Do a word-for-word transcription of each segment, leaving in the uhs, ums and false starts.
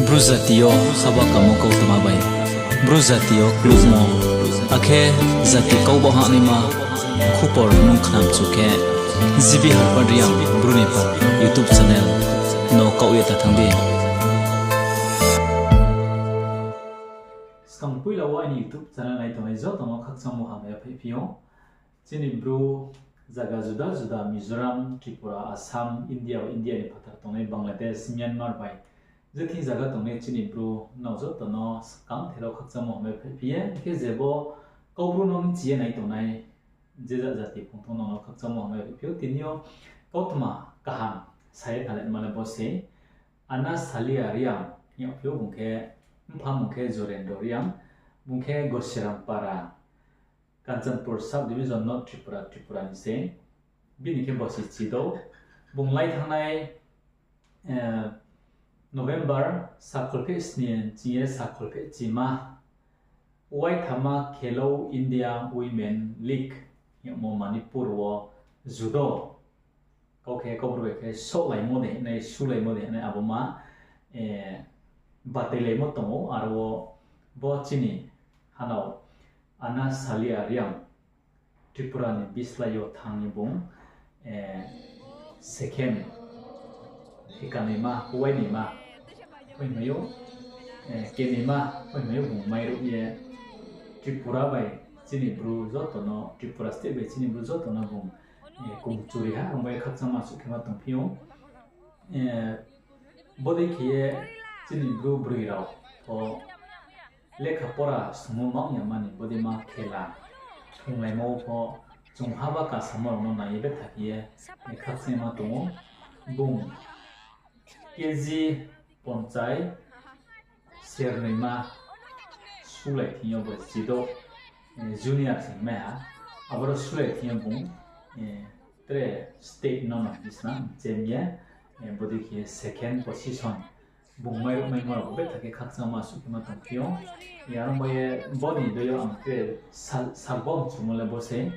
Bru jati yo haba kamo kautma bai, Bru jati yo klukmo, akhe jati kau ba hahnaima khupor nung khnamchu khe, G B Harpad Reang Bru ni pha YouTube channel no kaoh ye ta thang di. Skang poila wo aini YouTube channel nai tongnai joto no khakchangmo hamya phaiphi ou. Chini Bru zaga juda juda, Mizoram, Tripura, Assam, India, India ni phathar tongnai Bangladesh, Myanmar bai je thing zaga tongnai chini Bru nrao joto no skang thero khakchangmo hamya phaiphi ye, hing khe je bo Kaubru no bchi ye nai tongnai je ja jati phungthung no khakchangmo hamya phaiphi ou. Tini yo kautma kaham sa ye khnalaima le bo se, Anastalia Reang hing yagphi ou, bung khe, mpha mung khe Jorendro Reang, bung khe Gosiram Para, Kanchanpur Sub Division, North Tripura, Tripura ni se. Bini khe bosi chidou. Bung lai thanngnai, eh, November sakholpheh sni ching ye sakholpheh chima waithama Khelo India Women League hingmo Manipur wo judo kau khe Kaubru bai khe sohlaimo de hinai, sulaimo de hinai abo ma, eh, batailaimo tong ou. Aro wo bo chini hanao Anastalia Reang Tripura ni bislái yo thanng ye bung, eh, second, thikanaima, huainaima phaimai ou, eh, kenaima phaimai ou bung mairuh ye Tripura bai chini Bru joto no, Tripura state bai chini Bru joto no bung, eh, kungchuri ha, abo ye khakchangma suh khe ma tongphi ou. Eh, bodei khe ye chini Bru broi rao pho lekha pora snungmo mang ya mani, bodei ma khela thunglaimo pho chung haba kasamo rao no nai ye betha khe ye, eh, khakchangma tong ou. Bung K G ponchai sernoima sulai thing yo bo chidou, eh, junior se hingmai ha. Aboro sulai thing yo bung, eh, tre state no no bisna chem ye, eh, bodei khe second position bung mairuh maimo rao bo betha khe khakchangma suh khe ma tongphi ou. Aro bo ye bo ni dei yo ang tre sa-, sakbom chumo le bo se.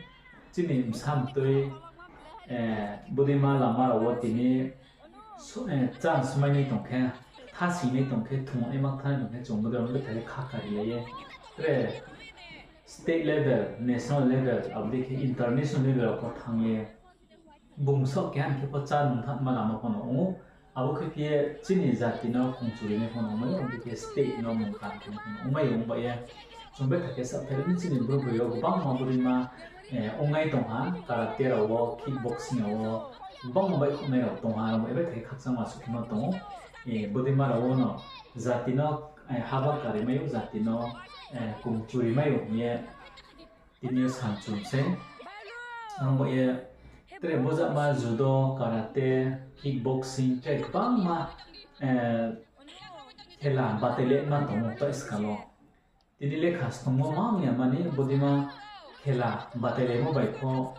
Chini bsa mtoi, eh, bodei ma lama rao wo tini so-, eh, chance mai nai tong khe, thasing nai tong khe, thungnaima thanng nai tong khe, chung bodei rao no betha khe khakari lai ye. Tre state level, national level, abo dei khe international level rao pho thanng ye bung saoh keha ni khe pho chá nung thanngma lama pho no ong ou. Abo khe phi ye chini jati no kungchuri nai pho no ongmai ou, abo dei khe state no mung kaham khe pho no ongmai ou, ongba ye chung betha khe saohthaih ni chini Bru broi yo gbangma bodeima, eh, ongnai tong ha, karate rao wo, kickboxing rao wo, gbangma baihkhouhnai rao tong ha, abo ye betha khe khakchangma suh khe ma tong ou. Eh, bodeima rao wo no jati no, eh, haba kari mai ou, jati no, eh, kungchuri mai ou hing ye tini yo samchum se. Abo ye tre bozama judo, karate, kickboxing, tre gbangma, eh, khela batailaima tong ou tai skal wo. Tini lekha snungmo mang ya mani bodeima khela batailaimo bai pho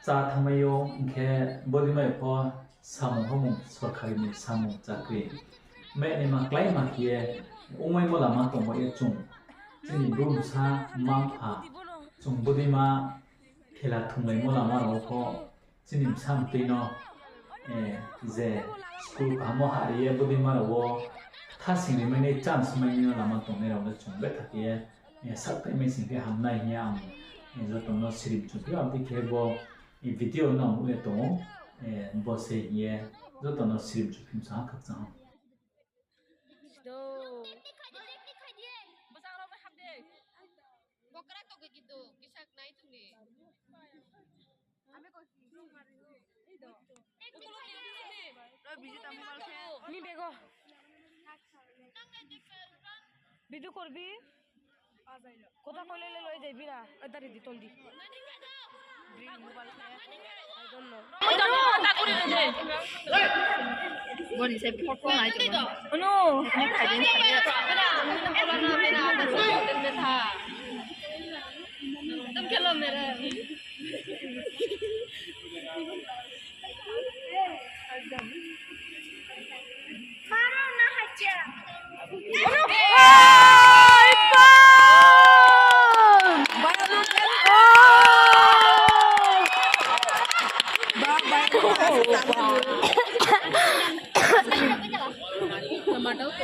chá thanngmai ou, hing khe bodeima bai pho samung hamung sorkari ni samung chakri mai naima kláima khe ye ongmaimo lama tongba ye chung chini Bru bsa mma-mpha chung bodeima khela thunglaimo lama rao pho chini bsa mtoi no, eh, je school kaham wo hahri ye bodeima rao wo kthasing rimai nai chance mai nai no lama tongnai rao le chung betha khe ye, eh, saohthaih mai sing khe ham nai hing ye ang, eh, joto no sirimchuphi ou, abo dei khe bo, eh, video no ang nuh ye tong ou, eh, bo se hing ye joto no sirimchuphi msa ha khakchang ha. Ni bego. Video korbi? Kotha koile le loi jaibi na. Adari di toldi. Boni se photo nai tong. Ono. Tam khelo mere. Tomato.